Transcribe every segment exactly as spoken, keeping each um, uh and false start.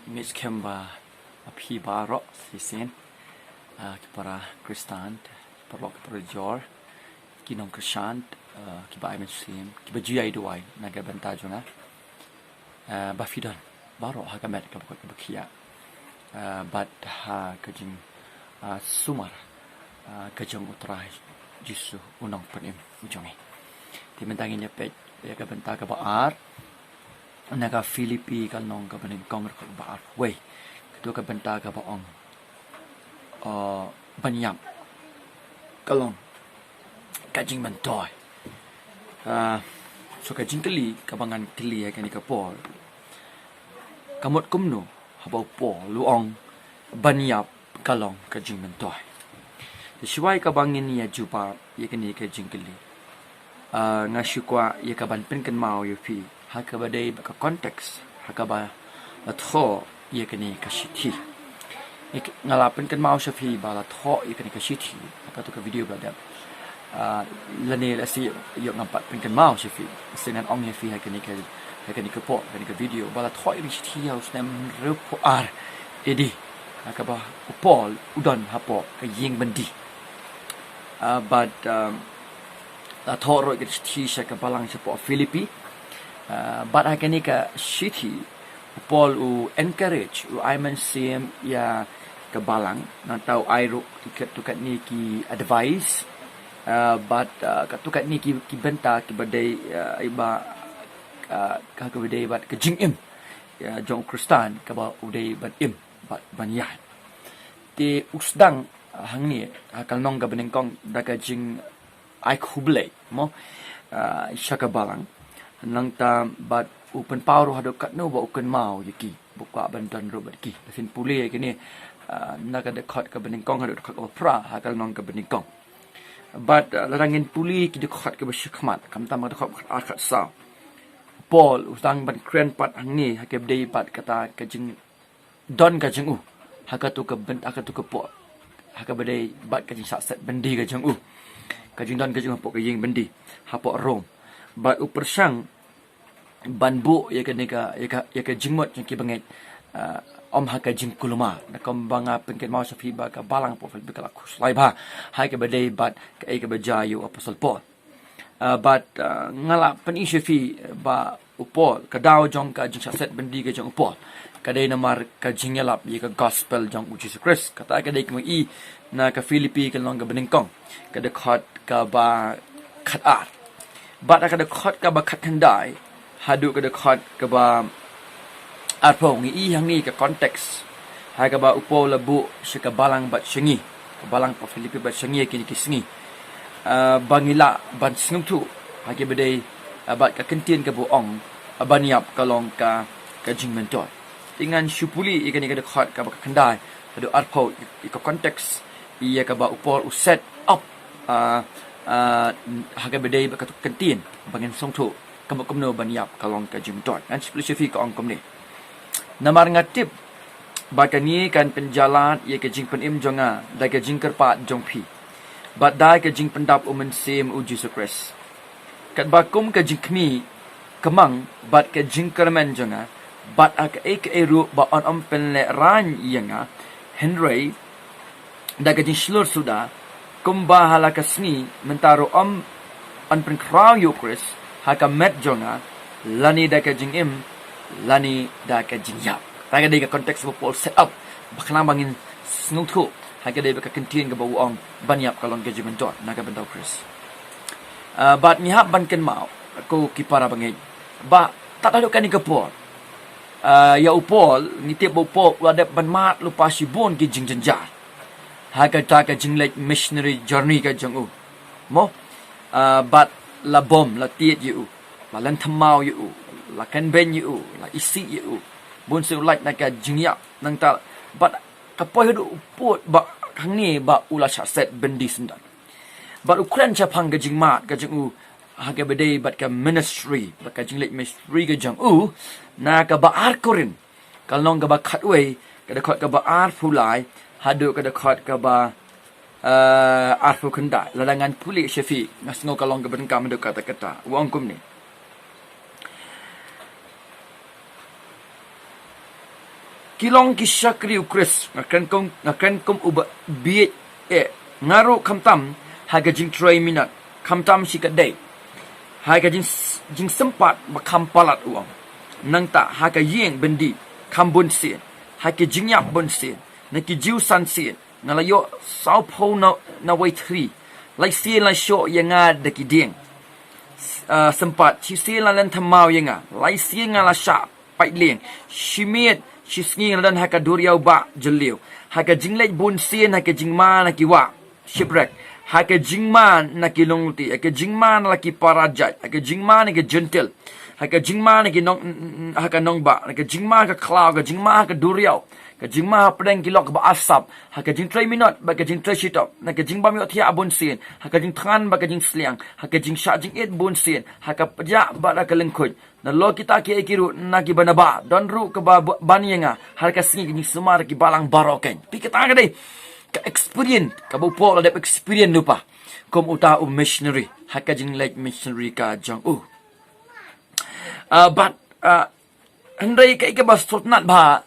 Ngeit skhem ba phi baroh shisien, ah, ki para Khristan, ki paralok, ki parajor, ki nongkyrshan, ah, kiba ai mynsiem, kiba ju ïai duwai na ka bynta jong nga, ah, ba phi don baroh ha ka met kaba koit kaba khiah, ah, bad ha ka jing, ah, sumar, ah, ka jong U Trai Jisu, U Nongpynim u jong ngi. Te mynta ngin ïa peit ïa ka bynta kaba ar na ka Philippi ka lynnong kaba nyngkong, dkhot kaba arphew wei. Kato ka bynta kaba ong, ah, ban ïap ka long ka jingmyntoi. Ah, so ka jingkylli kaba ngan kylli ïa kane ka por, ka mut kumno haba u Paul u ong ban ïap ka long ka jingmyntoi? Te shuwa kaba ngin ïa jubab ïa kane ka jingkylli, ah, nga shu kwah ïa ka ban pynkynmaw ïa phi ha kaba dei bad ka context ha kaba la thoh ïa kane ka shithi. Nga la pynkynmaw sha phi ba la thoh ïa kane ka shithi ha kato ka video ba la dep. Ah, lane lehse ïoh ngam pat pynkynmaw sha phi, lehse ngan ong ïa phi ha kane ka, ha kane ka por, kane ka video, ba la thoh ïa kane ka shithi ha u snem hynriewphew ar A D, ha kaba u Paul u don hapoh ka ïing byndi. Ah, bad, ah, la thoh ruh ïa ka shithi sha ka balang shapoh Philippi. Ah, bad ha kane ka shithi u Paul u encourage, u ai mynsiem ïa ka balang, nangta u ai ruh katto katne ki advice, ah, bad, ah, katto katne ki, ki bynta kiba dei, ah, iba, ah, ka, kaba dei bad ka jingim ïa jong u Khristan kaba u dei ban im bad ban ïaid. Te u sdang, ah, hangne ha ka lynnong kaba nyngkong da ka jing ai khublei mo, ah, sha ka balang. Nangta bad u pynpaw ruh haduh katno ba u kynmaw ïa ki ba u kwah ban don ruh bad ki. Lada phin pule ïa kine, ah, na ka dkhot kaba nyngkong haduh dkhot kaba phra ha ka lynnong kaba nyngkong. Bad, ah, lada ngin pule ki dkhot kiba shakhmat, khamtam ka dkhot khatar khatsaw, Paul u sdang ban kren pat hangne ha kaba dei bad kata ka jing don ka jong u ha kato ka byn-, ha kato ka por, ha kaba dei bad ka jingshah set byndi ka jong u, ka jingdon ka jong u hapoh ka ïing byndi hapoh Rom. Bad u pyrshang ban buh ïa kane ka, ïa ka, ïa ka jingmut jong ki bangeit, ah, ym ha ka jingkulmar. Kumba nga pynkynmaw sha phi ba ka balang hapoh Philippi ka la khuslai bha ha kaba dei bad kaei kaba jia ïa u Apostol Paul. Ah, bad, ah, nga la pyni sha phi ba u Paul, ka daw jong ka jingshah set byndi ka jong u Paul ka dei namar ka jingïalap ïa ka gospel jong u Jisu Khrist. Kata ka dei kumba i na ka Philippi ka lynnong kaba nyngkong, ka dkhot kaba khatar. Bad ha ka dkhot kaba khatkhyndai haduh ka dkhot kaba arphew ngi i hangne ka context ha kaba u Paul u la buh sha ka balang bad sha ngi, ka balang hapoh Philippi bad sha ngi ha kine ki sngi, ah, ba ngi lah ban sngewthuh ha kaba dei, ah, bad ka kyntien kaba ong, ah, ban ïap ka long ka, ka jingmyntoi. Te ngan shu pule ïa kane ka dkhot kaba khatkhyndai haduh arphew ïa ka context ïa kaba u Paul u set up, ah, ah, ha kaba dei bad kato ka kyntien ba ngin sngewthuh ka mut kumno ban ïap ka long ka jingmyntoi. Ngan shu pule sha phi, ka ong kumne: Namar nga tip ba kane kan pynjlan ïa ka jingpynim jong nga da ka jingkyrpad jong phi bad da ka jingpyndap u Mynsiem u Jisu Khrist. Katba kum ka jingkhmih ka mang bad ka jingkyrmen jong nga, bad ha kaei kaei ruh ba yn ym pynlehraiñ ïa nga, hynrei da ka jingshlur suda, kumba ha la ka sngi mynta ruh ym yn pynkhraw ïa u Khrist ha ka met jong nga, lane da ka jingim lane da ka jingïap. Kata ka dei ka context ba u Paul set up ba khnang ba ngin sngewthuh ha kaba dei bad ka kyntien kaba u ong ban ïap ka long ka jingmyntoi na ka bynta u Khrist. Ah, bad ngi hap ban kynmaw, ko ki para bangeit, ba tad haduh kane ka por, ah, ïa u Paul, ngi tip ba u Paul u la dep ban mad lypa shibun ki jingjynjar ha kata ka jingleit missionary journey ka jong u, mo? Ah, bad la bom, la tied ïa u, la lynthem maw ïa u, la kynbeiñ ïa u, la isih ïa u, bun sien u lait na ka jingïap. Nangta bad ka poi haduh u pud ba hangne ba u la shah set byndi syndon. Bad u kren shaphang ka jingmad ka jong u ha kaba dei bad ka ministry, bad ka jingleit ministry ka jong u, na kaba ar Korinth ka lynnong kaba khatwei, ka dkhot kaba arphew lai haduh ka dkhot kaba, ah, arphew khyndai. Lada ngan pule sha phi, nga sngew ka long kaba donkam haduh katta katta. U ong kumne: Ki long ki shakri u Khrist, nga kren kum, nga kren kum uba bieit eh. Nga ruh khamtam ha ka jingtrei minot, khamtam shi katdei ha ka jing, jingsympat ba kham palat u ong. Nangta ha ka ïing byndi kham bun sien, ha ki jingïap bun sien, na ki Jiw san sien, nga la ïoh sawphew na, na wei thri. Lai sien la shoh ïa nga da ki dieng. S-, ah, sympat, shisien la len thymmai ïa nga. Lai sien nga la shah pait lieng. Shi miet, shi sngi nga la don ha ka duriaw ba jylliew. Ha ka jingleit bun sien, ha ka jingma na ki wah shipwreck. Ha ka jingma na ki longluti, ha ka jingma na ki para jait, ha ka jingma na ki jentil. Ha ka jingma na ki nong, ha ka nongbah, ha ka jingma ha ka khlaw, ha ka jingma ha ka duriaw, ka jingma hapdeng ki lok ba asap, ha ka jingtrei minot bad ka jingtrei shitom, na ka jingbym ïohthiah bun sien, ha ka jingthngan bad ka jingsliang, ha ka jingshah jingit bun sien, ha ka pjah bad ha ka lyngkhuid. Nalor kita kiei ki ruh na kiba na ba, don ruh kaba b-, ban ïa nga ha ka sngi ka jingsumar ki balang baroh keiñ. Phi, kata ka dei ka experience kaba u Paul u la dep experience lypa kum uta u missionary ha ka jingleit missionary ka jong u. Ah, bad, ah, hynrei kaei kaba sngewtynnat bha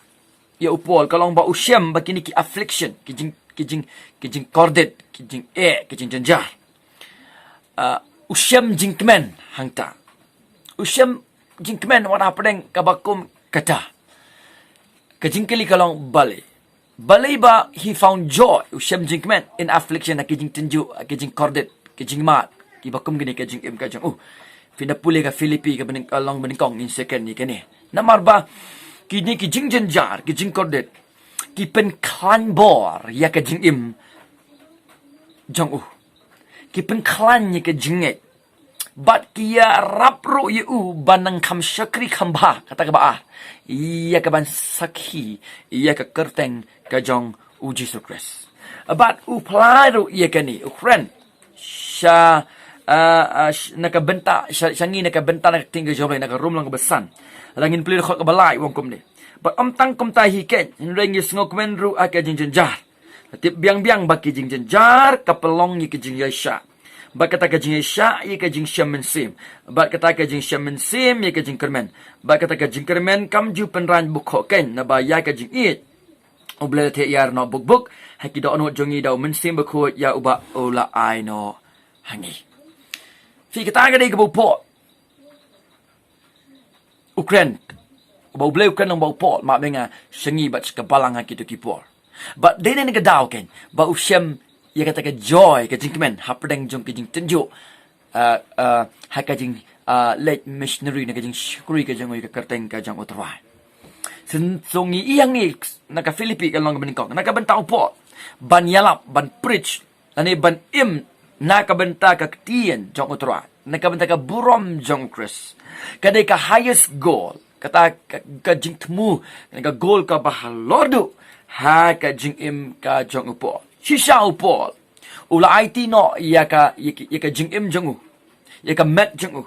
ïa u Paul ka long ba u shem ba kine ki affliction, ki jing, ki jing, ki jingkordit, ki jingeh, ki jingjynjar. Ah, u shem jingkmen hangta. U shem jingkmen wat hapdeng kaba kum kata. Ka jingkylli ka long balei. Balei ba he found joy, u shem jingkmen, in affliction, ha ki jingtynjuh, ha ki jingkordit, ki jingmad kiba kum kine ha ka jingim ka jong u. Phin da pule ka Philippi kaba nyng-, ka lynnong banyngkong ngin sa kren ïa kane. Namar ba kine ki jingjynjar, ki jingkordit ki pynkhlaiñ bor ïa ka jingim jong u. Ki pynkhlaiñ ïa ka jingngeit. Bad ki ïarap ruh ïa u ban nang kham shakri kham bha, kata kaba ar, ïa kaban sakhi ïa ka kyrteng ka jong u Jisu Khrist. Bad u phla ruh ïa kane, u kren sha, ah, ah, sh-, na ka bynta, sha, sha ngi na ka bynta na ka ktien ka jong U Blei, na ka Rom lynnong kaba san, la ngin pule dkhot kaba lai, u ong kumne. Bad ym tang kumta hi keiñ, hynrei ngi sngewkmen ruh ha ka jingjynjar. Tip biang biang ba ki jingjynjar ka pynlong ïa ka jingïaishah. Bad kata ka jingïaishah ïa ka jingshem mynsiem. Bad kata ka jingshem mynsiem ïa ka jingkyrmen. Bad kata ka jingkyrmen kam ju pynrang bukhuh keiñ, naba ïa ka jingïeit U Blei la theh ïar noh buk buk ha ki dohnud jong ngi da u Mynsiem Bakhuid ïa uba u la ai noh ha ngi. Phi, kata ka dei kaba u Paul u kren, ba U Blei u kren lyngba u Paul, map ïa nga, sha ngi bad sha ka balang ha kito ki por. Bad dei na kane ka daw keiñ ba u shem ïa kata ka joy, ka jingkmen hapdeng jong ka jingtynjuh, ah, ah, ha ka jing, ah, leit missionary, na ka jingshakri ka jong u ïa ka kyrteng ka jong U Trai. Shisha ngi ïohi hangne na ka Philippi ka lynnong banyngkong, na ka bynta u Paul ban ïalap, ban preach, lane ban im na ka bynta ka ktien jong U Trai, na ka bynta ka burom jong U Khrist. Ka dei ka highest goal, kata ka, ka jingthmu, ka goal kaba halor duh ha ka jingim ka jong u Paul. Shisha u Paul u la aiti noh ïa ka, ïa ka, ïa ka jingim jong u, ïa ka met jong u,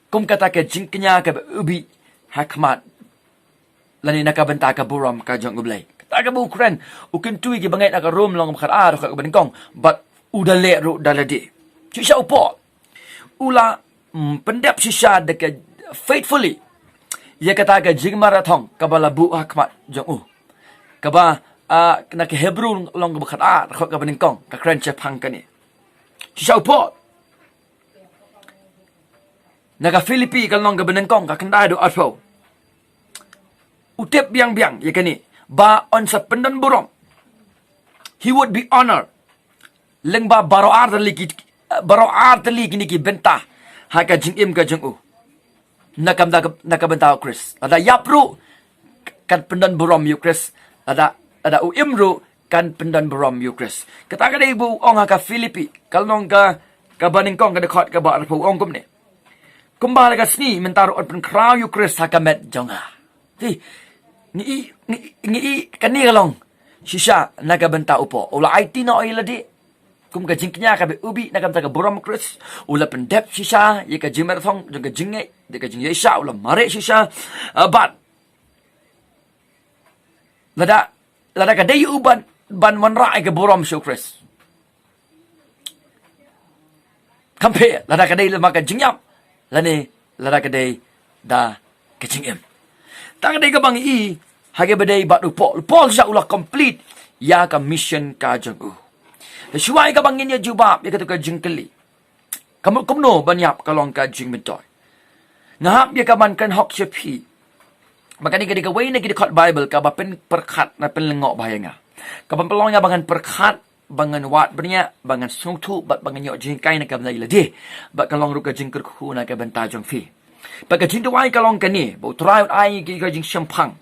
kum kata ka jingkñia kaba u bih ha khmat, lane na ka bynta ka burom ka jong U Blei. Kata kaba u kren, u kyntu ïa ki bangeit na ka Rom lynnong ba khatar, dkhot kaba nyngkong, bad u da leh ruh da lade. Shisha u Paul u la, mm, pyndep shisha da ka faithfully ïa kata ka jingmarathon kaba la buh ha khmat jong u, kaba, ah, na ka Hebru lynnong ba khatar, dkhot kaba nyngkong, ka kren shaphang kane. Shisha u Paul na ka Philippi ka lynnong kaba nyngkong, ka khyndai haduh arphew, u tip biang biang ïa kane, ba un sa pyndon burom. He would be honored lyngba baroh artylli ki, baroh artylli kine ki bynta ha ka jingim ka jong u, na ka bynta, na ka bynta U Khrist. Lada ïap ruh kan pyndon burom ïa U Khrist. Lada, lada u im ruh kan pyndon burom ïa U Khrist. Kata ka dei ba u ong ha ka Philippi ka lynnong ka, kaba nyngkong, ka dkhot kaba arphew, u ong kumne: Kumba la ka sngi mynta ruh un pynkhraw ïa U Khrist ha ka met jong nga. Te ngi i, ngi i, ngi i kane ka long shisha na ka bynta u Paul. U la aiti noh ïa lade kum ka jingkñia kaba u bih na ka bynta ka burom U Khrist. U la pyndep shisha ïa ka jingmarathon jong ka jingngeit, da ka jingïaishah u la mareh shisha. Ah, bad lada, lada ka dei u ban, ban wanrah ïa ka burom sha U Khrist, kam pher lada ka dei lyngba ka jingïap, lane lada ka dei da ka jingim. Tang ka dei kaba ngi i Ha kaba dei bad u Paul. U Paul shisha u la complete ïa ka mission ka jong u. Te shuwa ïa kaba ngin ïa jubab ïa katu ka jingkylli, ka mut kumno ban ïap ka long ka jingmyntoi, nga hap ïa ka ban kren hok sha phi ba kane ka dei kawei na ki dkhot Bible kaba pynpyrkhat na pynlyngngoh bha ïa nga, kaba pynlong ïa nga ba ngan pyrkhat, ba ngan wad bniah, ba ngan sngewthuh bad ba ngan ïoh jinghikai na ka bynta ïa lade. Bad ka long ruh ka jingkyrkhu na ka bynta jong phi. Bad ka jingduwai ka long kane, ba U Trai un ai ïa ki ka jingshemphang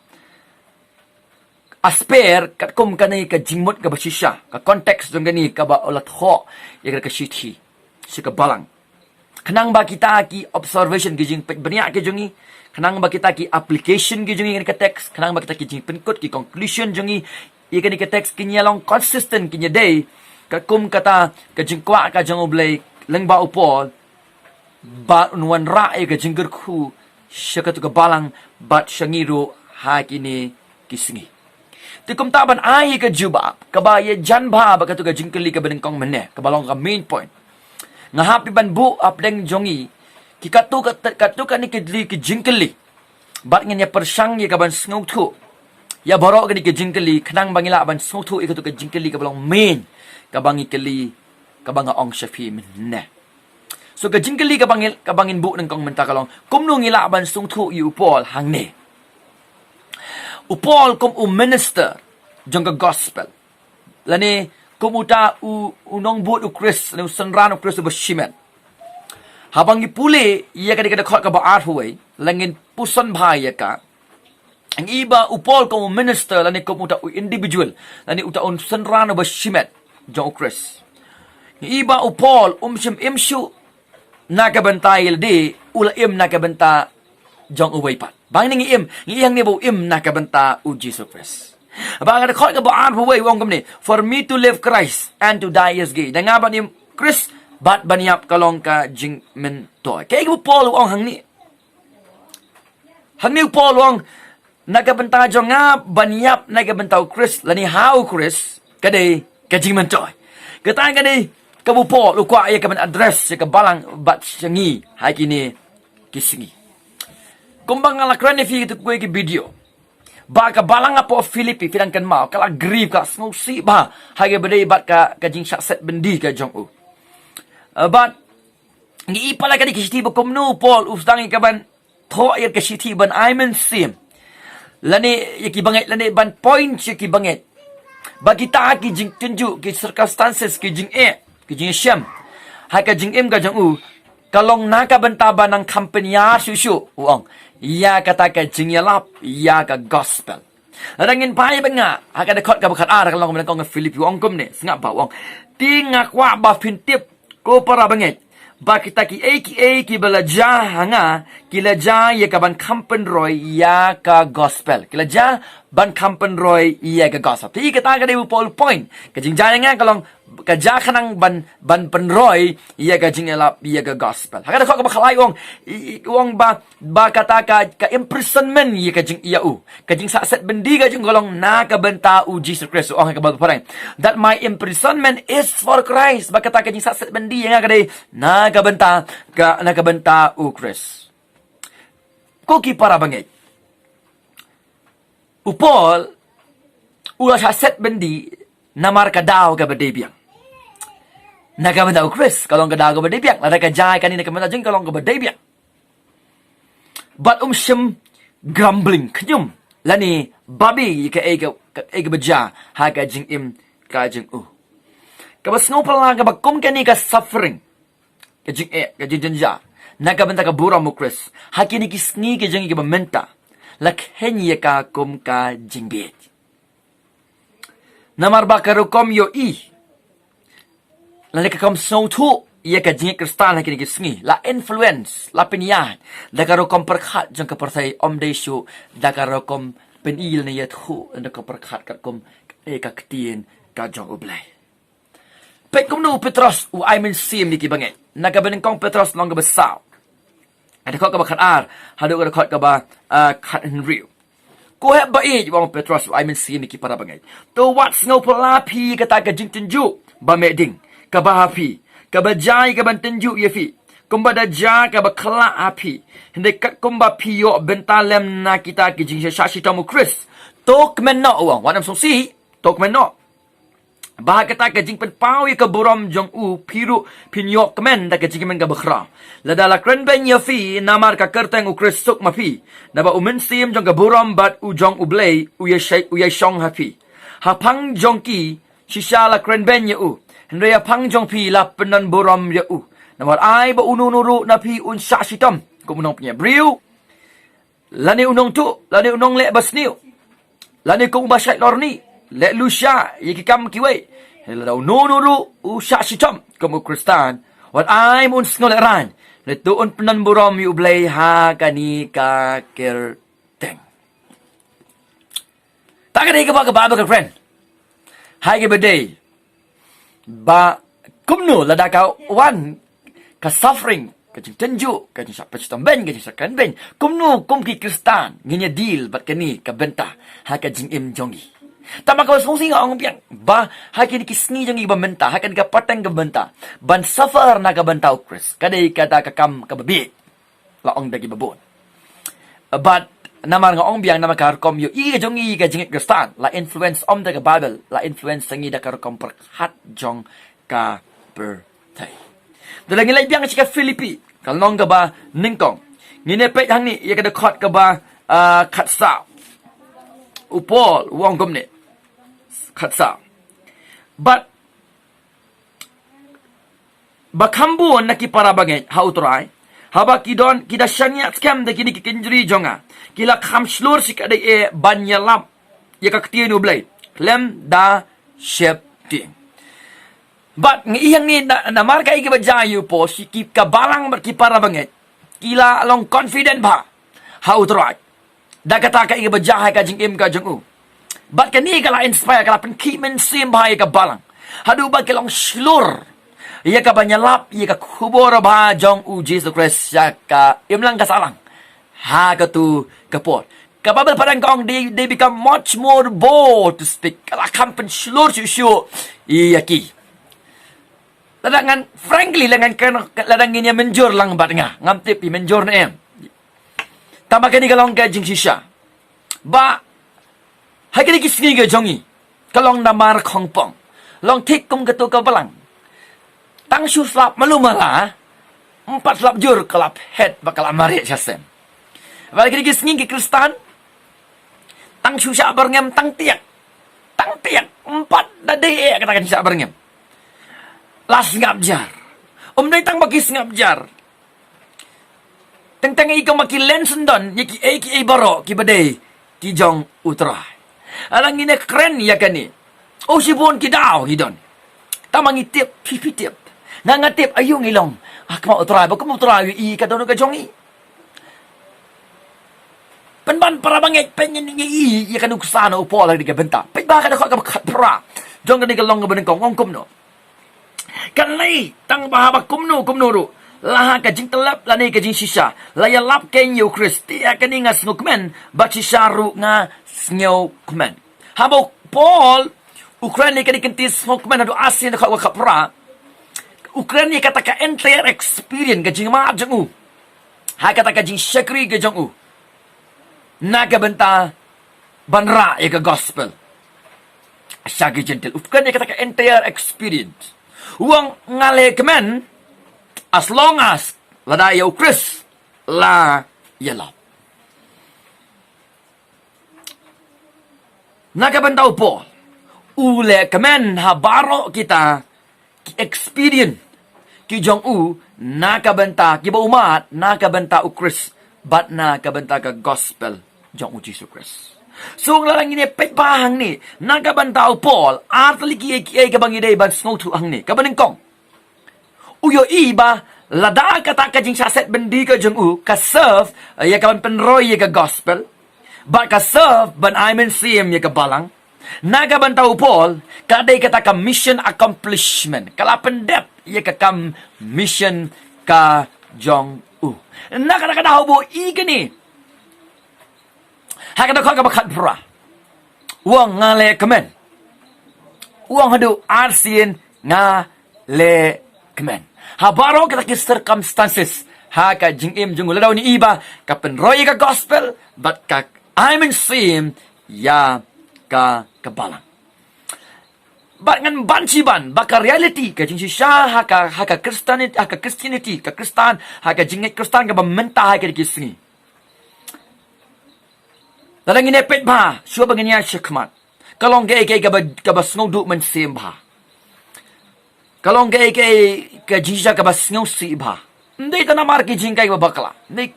asper katkum kane ka jingmut kaba shisha, ka context jong kane kaba u la thoh ïa ka shithi sha ka balang. Khnang ba kita ki observation, ki jingpeit bniah ki jong ngi, khnang ba kita ki application ki jong ngi ïa kane ka text, khnang ba kita ki jingpynkut, ki conclusion jong ngi ïa kane ka text kin ïa long consistent, kin ïa dei katkum kata ka jingkwah ka jong U Blei lyngba u Paul, ba un wanrah ïa ka jingkyrkhu sha katu ka balang bad sha ngi ruh ha kine ki sngi. Te kumta ban ai ïa ka jubab kaba ïajan bha bad katu ka jingkylli kaba nyngkong mynne, kaba long ka main point, nga hap ïa ban buh hapdeng jong ngi ki katu ka, katu kane ka jingkylli, bad ngin ïa pyrshang ïa ka ban sngewthuh ïa baroh kane ka jingkylli, khnang ba ngi lah ban sngewthuh ïa katu ka jingkylli kaba long main, kaba ngi kylli, kaba nga ong sha phi mynne. So ka jingkylli kaba ngin, kaba ngin buh nyngkong mynta ka long, kumno ngi lah ban sngewthuh ïa u Paul hangne? U Paul kum u minister jong ka gospel, lane kum uta u, u nongbud u Khrist, lane u synran u Khrist uba shimet. Haba ngi pule ïa kane ka dkhot kaba arphew wei, lada ngin puson bha ïa ka, ngi i ba u Paul kum u minister, lane kum uta u individual, lane uta u synran uba shimet jong u Khrist. Ngi i ba u Paul um shym im shuh na ka bynta ïa lade, u la im na ka bynta jong uwei pat. Ba ngi im, ngi i hangne ba u im na ka bynta u Jisu Khrist. Ba ka dkhot kaba arphew wei u ong kumne, "For me to live Christ and to die is gain." Da nga ban im Khrist bad ban ïap ka long ka jingmyntoi. Kaei kaba u Paul u ong hangne? Hangne u Paul u ong, na ka bynta jong nga ban ïap na ka bynta u Khrist, lane ha u Khrist ka dei ka jingmyntoi. Kata ka dei kaba u Paul u kwah ïa ka ban address ïa ka balang bad sha ngi ha kine ki sngi. Kumba nga la kren ïa phi ha kitu kiwei ki video, ba ka balang hapoh Philippi, phi dang kynmaw, ka la grieve, ka la sngewsih bha ha kaba dei bad ka, ka jingshah set byndi ka jong u. Eh, bad ngi i palat ka dei ka shithi ba kumno u Paul u sdang ïa ka ban thoh ïa ka shithi ban ai mynsiem, lane ïa ki bangeit, lane ban point ïa ki bangeit, ba kita ki jingtynjuh, ki circumstances, ki jingeh, ki jingshem ha ka jingim ka jong u, ka long na ka bynta ba nang kham pynïar shuh shuh, u ong, ïa kata ka jingïalap ïa ka gospel. Lada ngin phai bad nga ha ka dkhot kaba khatar, ka long ba nyngkong ha Philippi, u ong kumne, sngap bha, u ong, "Te nga kwah ba phin tip, ko para bangeit, ba kita kiei kiei kiba la jia ha nga, ki la jia ïa ka ban kham pynroi ïa ka gospel." Ki la jia ban kham pynroi ïa ka gospel. Te kata ka dei u Paul u point. Ka jingjia ïa nga ka long, ka jia khnang ban, ban pynroi ïa ka jingïalap ïa ka gospel. Ha ka dkhot kaba khatlai u ong, i, i, u ong ba, ba kata ka, ka imprisonment ïa ka jing, ïa u, ka jingsah set byndi ka jong u ka long na ka bynta u Jisu Khrist. U ong ha ka Baibl phareng, "That my imprisonment is for Christ." Ba kata ka jingsah set byndi ïa nga ka dei na ka bynta, ka, na ka bynta u Khrist. Ko ki para bangeit, u Paul u la shah set byndi namar ka daw kaba dei biang. Na ka bynta u Khrist ka long ka daw kaba dei biang, lada ka jia ïa kane na ka bynta jong ngi ka long kaba dei biang. Bad um shym grumbling, khñium, lane babe ïa kaei ka, kaei kaba jia ha ka jingim ka jong u. Kaba sngewphylla kaba kum kane ka suffering, ka jingeh, ka jingjynjar na ka bynta ka burom u Khrist ha kine ki sngi ka jong ngi kaba mynta, la kheiñ ïa ka kum ka jingbieit. Namar ba ka rukom ïohi, lane ka rukom sngewthuh ïa ka jingngeit Khristan ha kine ki sngi, la influence, la pynïaid da ka rukom pyrkhat jong ka pyrthei, ym dei shuh da ka rukom pyni lane ïathuh, da ka pyrkhat katkum, eh, ka ktien ka jong U Blei. Peit kumno u Petros u ai mynsiem ïa ki bangeit. Na kaba nyngkong Petros lynnong kaba saw, ka dkhot kaba khatar haduh ka dkhot kaba, ah, khathynriew. Ko hep ba ïeit, u ong Petros u ai mynsiem ïa ki para bangeit, to wat sngewphylla phi kata ka jingtynjuh ba meh ding kaba ha phi, kaba jia ïa ka ban tynjuh ïa phi, kumba da jia kaba khyllah ha phi. Hynrei katkum ba phi ïoh bynta lem na kita ki jingshah shitom u Khrist, To kmen noh, u ong, wat nym sngewsih, to kmen noh. Ba ha kata ka jingpynpaw ïa ka burom jong u phi ruh phin ïoh kmen da ka jingkmen kaba khraw. Lada la kren beiñ ïa phi namar ka kyrteng U Khrist, suk ma phi. Naba U Mynsiem jong ka burom bad u jong U Blei u ïa shai, u ïa shong ha phi. Ha phang jong ki shisha la kren beiñ ïa u. Hynrei ha phang jong phi la pynban burom ïa u. Namar ai ba uno uno ruh na phi un shah shitom kum u nongpynïap briew, lane u nongtuh, lane u nongleh basniew, lane kum uba shait lorni, leh lusha ïa ki kam kiwei. Lada uno uno ruh u shah shitom kum u Khristan, wat ai ma un sngewlehrain. Lane to un pynban burom ïa U Blei ha kane ka kyrteng. Ta ka dei kaba, kaba, kaba kren. Hai kaba dei ba kumno lada ka wan ka suffering, ka jingtynjuh, ka jingshah pynshitbeiñ, ka jingshah kren beiñ. Kumno kum ki Khristan ngin ïa deal bad kane ka bynta ha ka jingim jong ngi. Tangba kaba sngewsih nga ong biang ba ha kine ki sngi jong ngi ba mynta, ha kane ka pateng ka bynta, ban suffer na ka bynta U Khrist ka dei kata ka kam kaba bieit. La ong da kiba bun. Bad namar nga ong biang namar ka rukom ïohi ka jong ngi ka jingngeit Khristan la influence ym da ka Baibl, la influence ngi da ka rukom pyrkhat jong ka pyrthei. Te lada ngi leit biang sha ka Philippi, ka lynnong kaba nyngkong, ngin ïa peit hangne ïa ka dkhot kaba, ah, khatsaw. U Paul u ong kumne, khatsaw: Bad ba kham bun na ki para bangeit ha U Trai, haba ki don, ki da shaniah skhem da kine ki kynjri jong nga, ki la kham shlur shi kaddei eh ban ïalap ïa ka ktien U Blei khlem da sheptieng. Bad ngi ïohi hangne na, namar kaei kaba jia ïa u Paul, shi ki, ka balang bad ki para bangeit ki la long confident bha ha U Trai da kata kaei kaba jia ha ka jingim ka jong u. Bad kane ka la inspire, ka la pynkhih mynsiem bha ïa ka balang haduh ba ki long shlur ïa ka ban ïalap ïa ka khubor ba jong U Jisu Khrist sha ka imlang ka sahlang ha katu ka por. Ka Baibl pat ka ong, they, they become much more bold to speak. Ka la kham pynshlur shuh shuh ïa ki. Lada ngan, frankly, lada ngan kren, lada ngin ïa mynjur lang bad nga, ngam tip ïa mynjur ne em. Tangba kane ka long ka jingshisha. Ba ha kine ki sngi ka jong ngi, ka long namar khongpong. Long thik kum katu ka balang. Tang shu slap malu mala, ym pat slap jur ka la phet bad ka la mareh sha sem. Bad ha kine ki sngi ki Khristan, tang shu shah byrngem tang tiak. Tang tiak, ym pat da dei eh kata ka jingshah byrngem. La sngap jar. Ym dei tang ba ki sngap jar. Teng teng ïa ka ma ki len syndon ïa kiei kiei baroh kiba dei ki jong U Trai. Lada ngin ïa kren ïa kane, oh, shibun ki daw ngi don. Tangba ngi tip, phi phi tip, nga nga tip aïu ngi long ha khmat U Trai, ba kum U Trai u ïohi ka dohnud ka jong ngi. Pynban para bangeit, peit ngi, ngi ïohi ïa ka nuksa na u Paul ha kane ka bynta. Peit bha ka dkhot kaba khatphra jong kane ka lynnong kaba nyngkong, ong kumno. Kan lei tang ba haba kumno kumno ruh, la ha ka jingtyllep lane ka jingshisha, la ïalap kein ïa U Khrist, te ïa kane nga sngewkmen, bad shisha ruh nga sngewkmen. Haba u Paul u kren ïa kane ka kyntien sngewkmen haduh arsien dkhot kaba khatphra, u kren ïa kata ka entire experience, ka jingmad jong u ha kata ka jingshakri ka jong u na ka bynta ban rah ïa ka gospel sha ki Jentil. U kren ïa kata ka entire experience. U ong nga leh kmen as long as lada ïa U Khrist la ïalap. Na ka bynta u Paul, u leh kmen ha baroh kita ki experience ki jong u na ka bynta, kiba u mad na ka bynta U Khrist bad na ka bynta ka gospel jong U Jisu Khrist. So lada ngin ïa peit bha hangne, na ka bynta u Paul, ar tylli kiei kiei kaba ngi dei ban sngewthuh hangne. Kaba nyngkong, u ïohi ba lada kata ka jingshah set byndi ka jong u ka serve, eh, ïa ka ban pynroi ïa ka gospel, bad ka serve ban ai mynsiem ïa ka balang, na ka bynta u Paul, ka dei kata ka mission accomplishment, ka la pyndep ïa ka kam mission ka jong u. Na kata ka daw ba u i kane, ha ka dkhot kaba khatphra, u ong nga leh kmen. U ong haduh arsien nga leh kmen. Ha baroh kita ki circumstances ha ka jingim jong u, lada u ïohi ba ka pynroi ïa ka gospel bad ka ai mynsiem ïa ka ka balang. Bad ngan ban shi ban ba ka reality ka jingshisha ha ka, ha ka Christianity, ha ka Christianity, ka Khristan, ha ka jingngeit Khristan kaba mynta ha kine ki sngi. Lada ngin ïa peit bha, shuwa ba ngin ïa shakmat, ka long kaei kaei kaba, kaba sngewduh mynsiem bha. Ka long kaei kaei ka jingshisha kaba sngewsih bha. Ym dei tang namar ki jinghikai ba bakla, ym dei,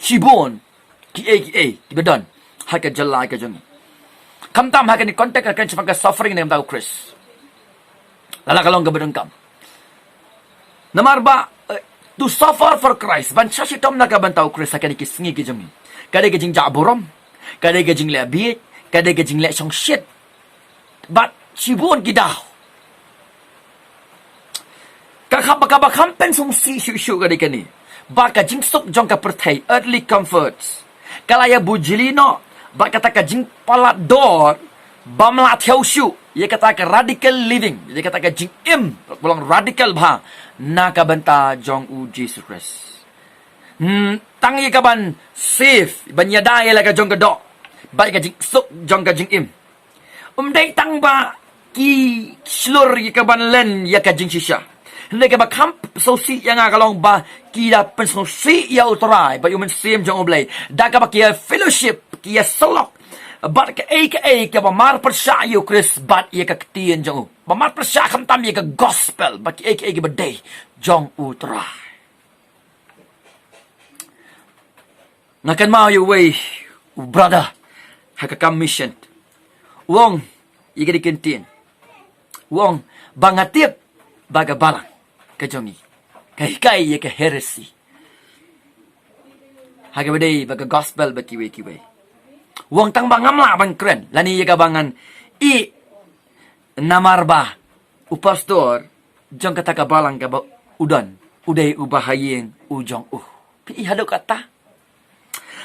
shibun kiei kiei kiba don ha ka jylla ka jong ngi. Khamtam ha kane context ka kren shaphang ka suffering na ka bynta u Khrist. Lada ka long kaba donkam. Namar ba, eh, to suffer for Christ, ban shah shitom na ka bynta u Khrist ha kine ki sngi ki jong ngi, ka dei ka jingjah burom, ka dei ka jingleh bieit, ka dei ka jingleh shongshit. Bad shibun ki daw ka kham, ba ka, ba kham pynsngewsih shuh shuh ka dei kane, ba ka jingsuk jong ka pyrthei, earthly comforts, ka la ïa bujli noh bad kata ka jingpalat dor bym lah thew shuh ïa kata ka radical living, ïa kata ka jingim ba long radical bha na ka bynta jong u Jisu Khrist. Hmm, tang ïa ka ban save, ban ïada ïa la ka jong ka doh bad ka jingsuk jong ka jingim. Ym dei tang ba ki shlur ïa ka ban len ïa ka jingshisha. Hynrei kaba kham sngewsih ïa nga ka long ba ki da pynsngewsih ïa U Trai bad ïa u Mynsiem jong U Blei da kaba ki ïa fellowship, ki ïa syllok bad kaei kaei kaba marpyrshah ïa u Khrist bad ïa ka ktien jong u, ba marpyrshah khamtam ïa ka gospel bad kaei kaei kaba dei jong U Trai. Nga kynmaw ïa uwei u brother ha ka kam mission. U ong ïa kane ka ktien. U ong ba nga tip ba ka balang ka jong ngi ka hikai ïa ka heresy ha kaba dei bad ka gospel bad kiwei kiwei. U ong tang ba ngam lah ban kren lane ïa kaba ngan ïeh, namar ba u pastor jong kata ka balang kaba u don u dei uba ha ïing u jong u. Phi i haduh kata?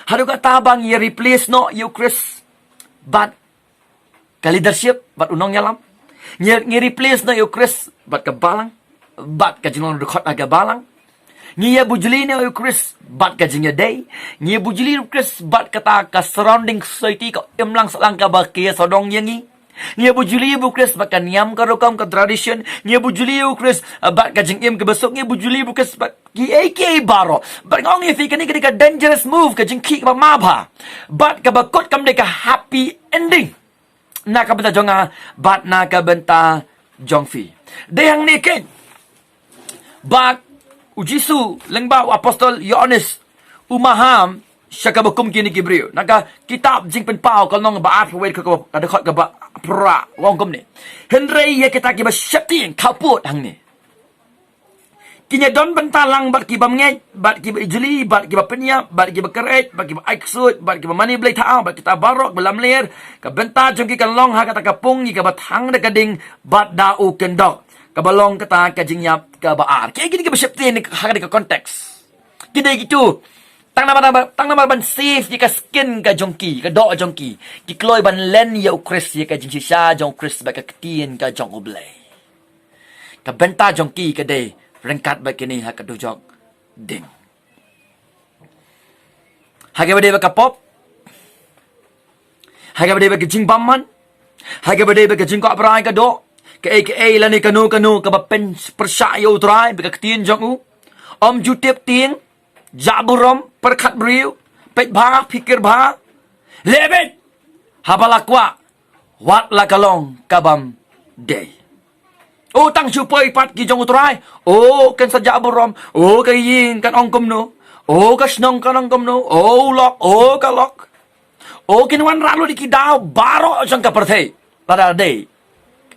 Haduh kata ba ngi replace noh ïa u Khrist bad ka leadership bad u nongïalam? Ngi, ngi replace noh ïa u Khrist bad ka balang, bad ka jinglong dkhot ha ka balang? Ngi ïa bujli noh ïa u Khrist bad ka jingïadei? Ngi ïa bujli ïa u Khrist bad kata ka surrounding society, ka imlang sahlang kaba ki ïa sawdong ïa ngi? Ngi ïa bujli ïa u Khrist bad ka niam ka rukom, ka tradition? Ngi ïa bujli ïa u Khrist, eh, bad ka jingim kaba suk? Ngi ïa bujli ïa u Khrist bad kiei kiei baroh? Bad nga ong ïa phi, kane ka dei ka dangerous move, ka jingkhih kaba ma bha bad kaba kut, kam dei ka happy ending na ka bynta jong nga bad na ka bynta jong phi. Dei hangne keiñ ba u Jisu lyngba u apostol Ïoannis u maham sha kaba kum kine ki briew. Na ka kitab Jingpynpaw ka lynnong ba arphew wei, ka dkhot kaba phra, u ong kumne: Hynrei ïa kita kiba sheptieng, khappud hangne, kin ïa don bynta lang bad ki bymngeit, bad ki bajli, bad ki bapynïap, bad ki bakreh, bad ki ba-ai ksuid, bad ki bamane blei thaw, bad kita baroh kiba lamler. Ka bynta jong ki kan long ha kata ka pung ïa kaba thang da ka ding bad da u kyndok, kaba long kata ka jingïap kaba ar. Kiei kine kiba sheptieng ha kane ka context? Ki dei kito, tang namar, namar, tang namar ban save ïa ka skin ka jong ki, ka doh jong ki, ki kloi ban len ïa u Khrist, ïa ka jingshisha jong u Khrist bad ka ktien ka jong U Blei. Ka bynta jong ki ka dei ryngkat bad kine ha ka dujok ding. Ha kaba dei bad ka pop, ha kaba dei bad ka jingbymman, ha kaba dei bad ka jingkwah brai ka doh, kaei kaei lane kano kano kaba pyn, pyrshah ïa U Trai bad ka ktien jong u. Ym ju tip tieng, jah burom, pyrkhat briew, peit bha, pyrkhat bha, leh beit haba la kwah, wat la ka long ka bym dei. O, tang shu poi pat ki jong U Trai, o, kan sa jah burom, o, ka ïing kan ong kumno, o, ka shnong kan ong kumno, o, u lok, o, ka lok. O, kin wanrah lut ïa ki daw baroh jong ka pyrthei lada dei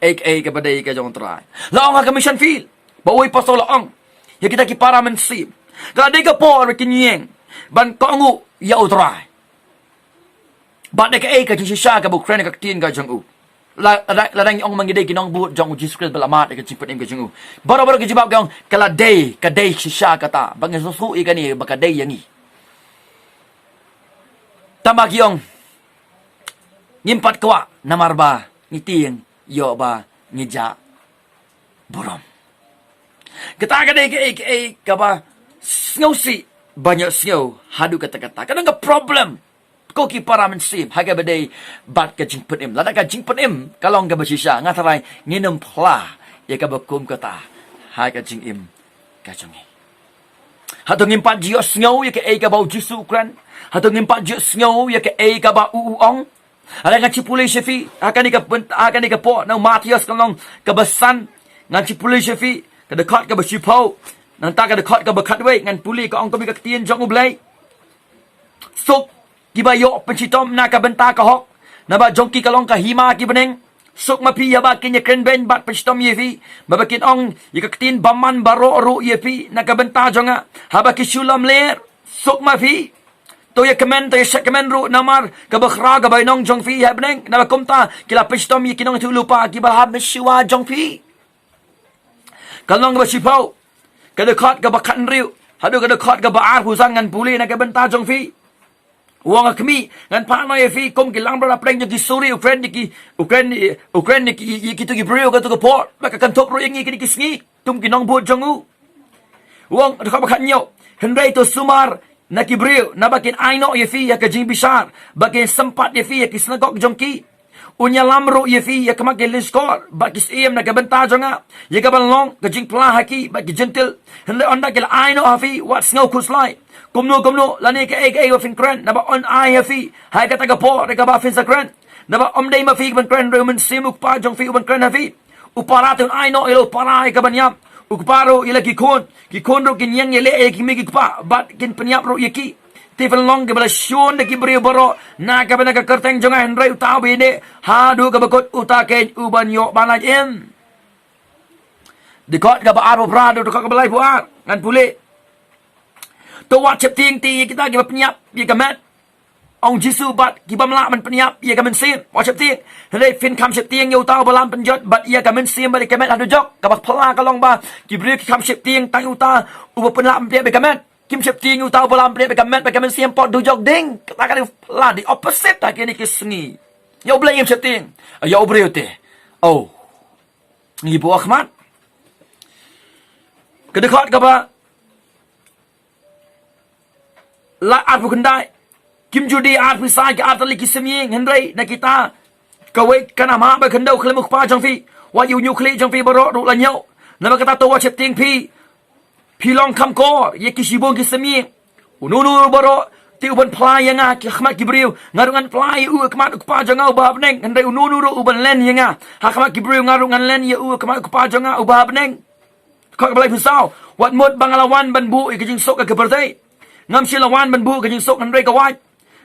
kaei kaei kaba dei ka jong U Trai. La ong ha ka mission field ba uwei u pastor la ong ïa kita ki para mynsiem, ka la dei ka por ba kin ïeng ban kohnguh ïa U Trai bad da kaei ka jingshisha kaba u kren ha ka ktien ka jong u. La, la, lada ngi ong ba ngi dei ki nongbud jong u Jisu Khrist ba la mad ha ka jingpynim ka jong u, baroh baroh ki jubab ki ong ka la dei, ka dei shisha kata, ba ngi sngewthuh ïa kane ba ka dei ïa ngi. Tangba ki ong ngim pat kwah namar ba ngi tieng ïoh ba ngi jah burom. Kata ka dei kaei kaei kaba sngewsih ban ïohsngew haduh katta katta. Ka don ka problem ko ki para mynsiem ha kaba dei bad ka jingpynim. Lada ka jingpynim ka long kaba shisha, nga tharai ngin ym phla ïa kaba kum kata ha ka jingim ka jong ngi. Hato ngim pat ju ïohsngew ïa kaei kaba u Jisu u kren? Hato ngim pat ju ïohsngew ïa kaei kaba u u ong? Hynrei ngan shu pule sha phi ha kane ka bynta, ha kane ka por, na u Mathaios ka lynnong kaba san, ngan shu pule sha phi ka dkhot kaba shiphew, nangta ka dkhot kaba khatwei, ngan pule, ka ong kumne ka ktien jong U Blei: Suk kiba ïoh pynshitom na ka bynta ka hok, naba jong ki ka long ka hima ki bneng. Suk ma phi haba kin ïakren beiñ bad pynshitom ïa phi, bad ba kin ong ïa ka ktien bymman baroh ruh ïa phi na ka bynta jong nga, haba ki shu lamler. Suk ma phi. To ïakmen, to ïashah kmen ruh namar kaba khraw ka bainong jong phi ha bneng, naba kumta ki la pynshitom ïa ki nongïathuhlypa kiba la hap mynshuwa jong phi. Ka lynnong kaba shiphew, ka dkhot kaba khathynriew haduh ka dkhot kaba arphew san, ngan pule na ka bynta jong phi. U ong: A kmie, ngan phah noh ïa phi kum ki langbrot hapdeng jong ki suri, u kren ïa ki, u kren, u kren ïa ki, ïa kito ki briew kato ka por, bad ka kynthup ruh ïa ngi kine ki sngi kum ki nongbud jong u. U ong ha dkhot ba khathynñiew: Hynrei to sumar na ki briew, naba kin ai noh ïa phi ïa ka jingbishar, ba kin sympat ïa phi ha ki synagog jong ki. Un ïalam ruh ïa phi ha khmat ki lyngskor bad ki syiem na ka bynta jong nga, ïa kaban long ka jingphla ha ki bad ki Jentil. Hynrei ynda ki la ai noh ha phi, wat sngew khuslai kumno kumno lane kaei kaei ba phin kren, naba yn ai ha phi ha kata ka por ïa kaba phin sa kren. Naba ym dei ma phi ban kren, hynrei U Mynsiem U Kpa jong phi uban kren ha phi. U para te un ai noh ïa la u para ïa kaban ïap, u kpa ruh ïa la ki khun, ki khun ruh kin ïeng ïaleh ïa ki kmie ki kpa bad kin pynïap ruh ïa ki. Te phin long kiba la shun da ki briew baroh na ka bynta ka kyrteng jong nga, hynrei uta uba ïadei haduh kaba kut, uta keiñ uban ïoh ban lait im. Dkhot kaba arphew phra haduh dkhot kaba laiphew ar, ngan pule. To wat sheptieng te ïa kita kiba pynïap ïa ka met, ong Jisu, bad ki bym lah ban pynïap ïa ka mynsiem. Wat sheptieng. Hynrei phin kham sheptieng ïa uta uba lam pynjot bad ïa ka mynsiem bad ïa ka met haduh jok. Kaba phylla ka long ba ki briew ki kham sheptieng tang ïa uta uba pynlah pynïap ïa ka met. Kim sheptieng ïa uta uba lam pynïap ïa ka met bad ka mynsiem pat haduh jok ding. Kata ka dei phylla, the opposite ha kine ki sngi. Ïa U Blei ngim sheptieng, ïa u briew te, oh, ngi buh khmat. Ka dkhot kaba la arphew khyndai. Kim ju die arphew san ki artylli ki sim ïing, hynrei na kita kawei kan ym hap ban khyndew khlem U Kpa jong phi. Wat ïa u ñiewkhlieh jong phi baroh ruh la ñiew. Namar kata to wat sheptieng phi, phi long kham kor ïa ki shibun ki sim ïing. Uno uno ruh baroh te uban phla ïa nga ha khmat ki briew, nga ruh ngan phla ïa u ha khmat U Kpa jong nga uba ha bneng. Hynrei uno uno ruh uban len ïa nga ha khmat ki briew, nga ruh ngan len ïa u ha khmat U Kpa jong nga uba ha bneng. Dkhot kaba laiphew saw: Wat mut ba nga la wan ban buh ïa ka jingsuk ha ka pyrthei. Ngam shym la wan ban buh ka jingsuk, hynrei ka wait.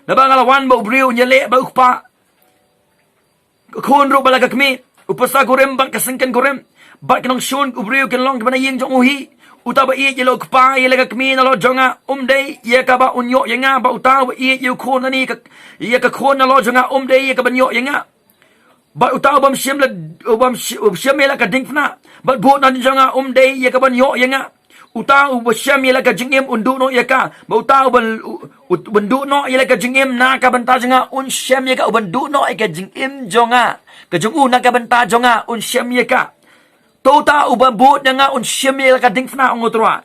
Naba nga la wan ba u briew un ïaleh bad u kpa, ka khun ruh bad la ka kmie, u pyrsa kurim bad ka syngken kurim. Bad ki nongshun u briew kin long kiba na ïing jong u hi. Uta uba ïeit ïa la u kpa, ïa la ka kmie nalor jong nga, um dei ïa kaba un ïoh ïa nga. Bad uta uba ïeit ïa u khun lane ka, ïa ka khun nalor jong nga, um dei ïa kaban ïoh ïa nga. Bad uta u bym shym la, u bym sh-, u bym shym ïa la ka diengphna bad bud nadien jong nga, um dei ïa kaban ïoh ïa nga. Uta uba shem ïa la ka jingim un duh noh ïa ka. Bad uta uba, u, u, uban duh noh ïa la ka jingim na ka bynta jong nga un shem ïa ka. Uban duh noh ïa ka jingim jong nga, ka jong u na ka bynta jong nga, un shem ïa ka. To uta uba bud na nga un shem ïa la ka diengphna, ong U Trai.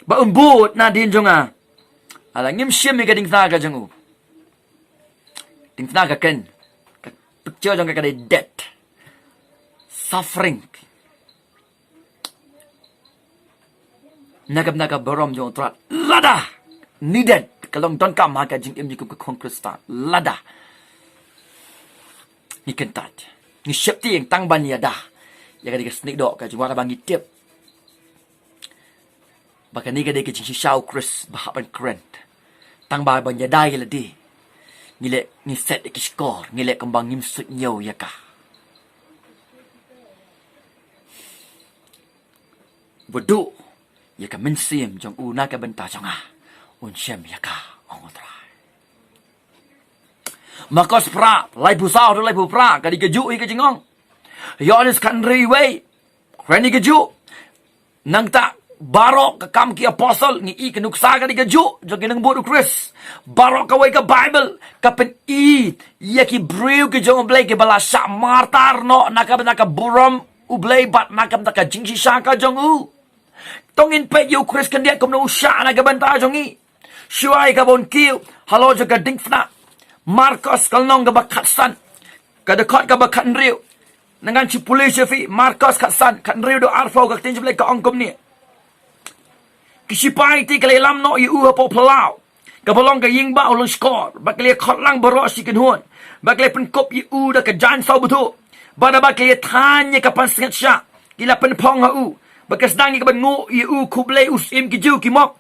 Ba un bud nadien jong nga. Ala ngim shem ïa ka diengphna ka jong u. Diengphna ka kren, ka picture jong ka ka dei death, suffering. Na ka bynta ka burom jong U Trai, lada needed, ka long donkam ha ka jingim jong ka khun Khristan. Lada ngi kyntait, ngi sheptieng tang ban ïada ïa ka dei ka snieh doh ka jingwad, haba ngi tip ba kane ka dei ka jingshisha U Khrist ba hap ban kren. Tang ba ban ïada ïa lade, ngi leh, ngi set ïa ki shkor, ngi leh kumba ngim suidñiew ïa ka. Ba duh ïa ka mynsiem jong u na ka bynta jong nga, un shem ïa ka, ong U Trai. Markos phra, laiphew saw haduh laiphew phra, ka dei kajuh hi ka jingong. Ïoannis khathynriew wei, kren hi kajuh. Nangta baroh ka Kam ki Apostol, ngi i ka nuksa ka dei kajuh jong ki nongbud U Khrist. Baroh kawei ka Baibl ka pyni ïa ki briew ki jong U Blei kiba la shah martar noh na ka bynta ka burom U Blei bad na ka bynta ka jingshisha ka jong u. To ngin peit ïa U Khrist khyndiat kumno u shah na ka bynta jong ngi. Shuwa ïa kaba un kiew halor jong ka diengphna. Markos ka lynnong kaba khatsan, ka dkhot kaba khathynriew. Ngan shu pule sha phi, Markos khatsan, khathynriew haduh arphew, ka ktien jong U Blei ka ong kumne. Ki shipai te ki la ïalam noh ïa u hapoh phyllaw kaba long ka ïing ba u lyngskor, bad ki la ïakhot lang baroh shi kynhun, bad ki la pynkup ïa u da ka jaiñ sawbthuh, bad haba ki la ïathaiñ ïa ka pansngiat shah, ki la pynphong ha u, bad ki la sdang ïa ka ban nguh ïa u khublei, u Syiem ki Jiw, ki mok.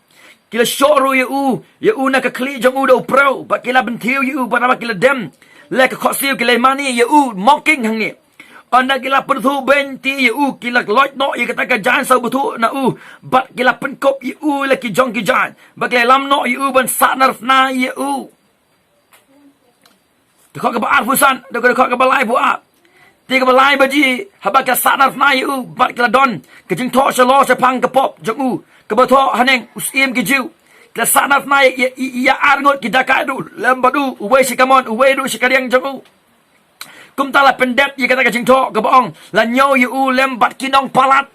Ki la shoh ruh ïa u, ïa u na ka khlieh jong u da u priew, bad ki la bynthiew ïa u, bad haba ki la dem la ka khohsiew ki la ïamane ïa u, mocking hangne. Ynda ki la pynthubeiñ te ïa u, ki la loit noh ïa kata ka jaiñ sawbthuh na u, bad ki la pynkup ïa u ïa la ki jong ki jaiñ, bad ki la ïalam noh ïa u ban sahnarphna ïa u. Dkhot kaba arphew san, dkhot kaba laiphew ar. Te kaba lai baje, haba ki la sahnarphna ïa u, bad ki la don ka jingthoh shalor shaphang ka pop jong u kaba thoh haneng, u Syiem ki Jiw. Ki la sahnarphna ïa, ïa, ïa ar ngut ki dakaid ruh lem bad u, uwei sha kamon, uwei ruh sha kadiang jong u. Kumta la pyndep ïa kata ka jingthoh kaba ong, la ñiew ïa u lem bad ki nongpalat.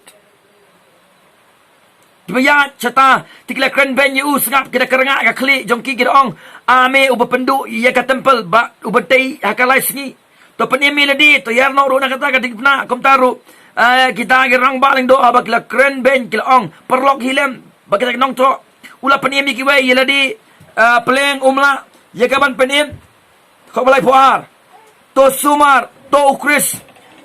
Kiba ïaid shata te ki la kren beiñ ïa u, sngap ki da kyrngah ka khlieh jong ki, ki da ong, a me uba pynduh ïa ka templ bad uba tei ha ka lai sngi. To pynim ïa lade, to hiar noh ruh na kata ka diengphna. Kumta ruh, eh, kita ki rangbah lyngdoh haba ki la kren beiñ ki la ong, paralok hi lem bad kita ki nongthoh. U la pynim ïa kiwei, ïa lade, eh, pleng um lah ïa ka ban pynim. Dkhot ba laiphew ar. To sumar, to u Khrist,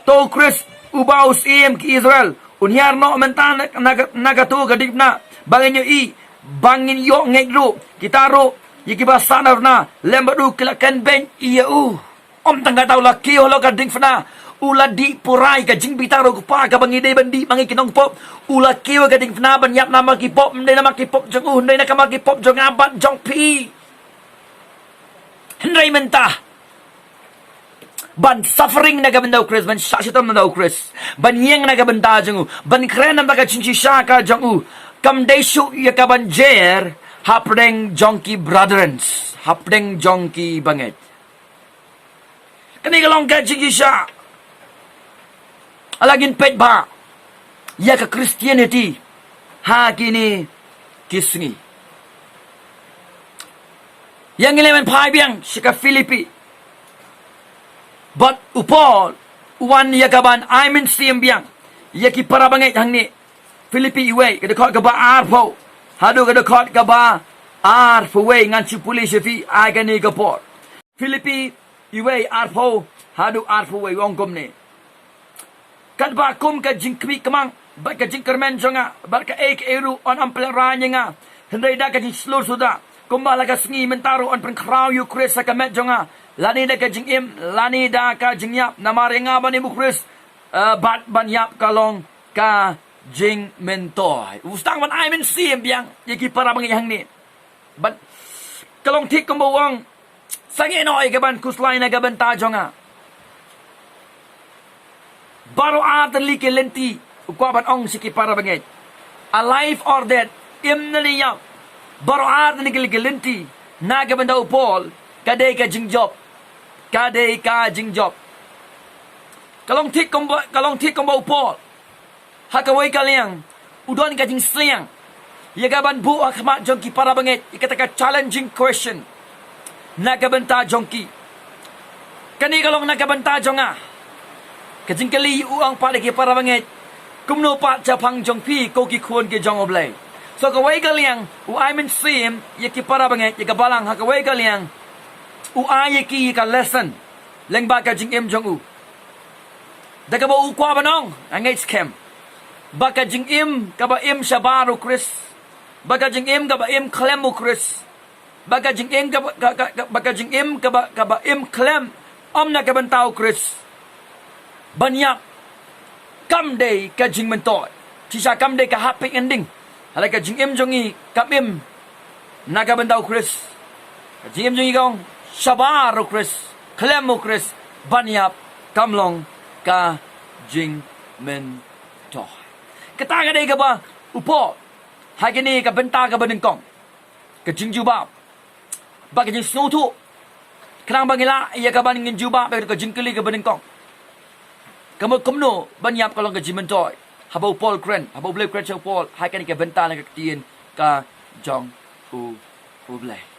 to u Khrist uba u Syiem ki Israel un hiar noh mynta na, na, na kato ka diengphna, ba ngin ïohi, ba ngin ïoh ngeit ruh. Kita ruh ïa kiba sahnarphna lem bad u ki la kren beiñ ïa u. Ym tang kata, u la kiew halor ka diengphna, u la dih pura ïa ka jingbitar u Kpa kaba ngi dei ban dih ma ngi ki nongpop. U la kiew ha ka diengphna ban ïap namar ki pop, ym dei namar ki pop jong u, ym dei namar ki pop jong nga bad jong phi. Hynrei mynta ban suffering na ka bynta u Khrist, ban shah shitom na ka bynta u Khrist, ban ïeng na ka bynta jong u, ban kren na ka bynta ka jingshisha ka jong u, kam dei shuh ïa ka ban jer hapdeng jong ki brethren, hapdeng jong ki bangeit. Kane ka long ka jingshisha. Lada ngin peit bha ïa ka Christianity ha kine ki sngi, ïa ngin leh ban phai biang sha ka Philippi. Bad u Paul u wan ïa ka ban ai mynsiem biang ïa ki para bangeit hangne. Philippi wei, ka dkhot kaba arphew haduh ka dkhot kaba arphew wei, ngan shu pule sha phi ha kane ka por. Philippi wei, arphew haduh arphew wei, u ong kumne. Katba kum ka jingkhmih kmang bad ka jingkyrmen jong nga bad kaei kaei ruh yn ym pynlehrain ïa nga, hynrei da ka jingshlur suda, kumba la ka sngi mynta ruh yn pynkhraw ïa u Khrist ha ka met jong nga, lane da ka jingim lane da ka jingïap. Namar ïa nga ban im u Khrist, eh, bad ban ïap ka long ka jingmyntoi. U sdang ban ai mynsiem biang ïa ki para bangeit hangne. Bad ka long thik kumba u ong, sangeh noh ïa ka ban khuslai na ka bynta jong nga. Baroh artylli ki lynti, u kwah ban ong sha ki para bangeit, alive or dead, im ne ïap, baroh artylli ki lynti na ka bynta u Paul ka dei ka jingjop. Ka dei ka jingjop. Ka long thik kumba, ka long thik kumba u Paul ha kawei ka liang u don ka jingsliang ïa ka ban buh ha khmat jong ki para bangeit ïa kata ka challenging question na ka bynta jong ki. Kane ka long na ka bynta jong nga. Ka jingkylli u ong pat ïa ki para bangeit, kumno pat shaphang jong phi, ko ki khun ki jong U Blei? So kawei ka liang u ai mynsiem ïa ki para bangeit ïa ka balang, ha kawei ka liang u ai ïa ki ïa ka lesson lyngba ka jingim jong u. Da kaba u kwah ban ong, nga ngeit skhem ba ka jingim kaba im shabar u Khrist, ba ka jingim kaba im khlem u Khrist, ba ka jingim kaba, ka, ka, ka, ba ka jingim kaba, kaba im khlem, ym na ka bynta u Khrist, ban ïap kam dei ka jingmyntoi. Shisha kam dei ka happy ending ha la ka jingim jong ngi, kam im na ka bynta u Khrist. Ka jingim jong ngi ka ong shabar u Khrist, khlem u Khrist, ban ïap kam long ka jingmyntoi. Kata ka dei kaba u Paul, ha kane ka bynta kaba nyngkong, ka jingjubab bad ka jingsngewthuh, khnang ba ngi lah ïa ka ban ngin jubab ïa ka jingkylli kaba nyngkong, ka mut kumno ban ïap ka long ka jingmyntoi. Haba u Paul kren, haba U Blei u kren sha u Paul ha kane ka bynta na ka ktien ka jong u Khublei.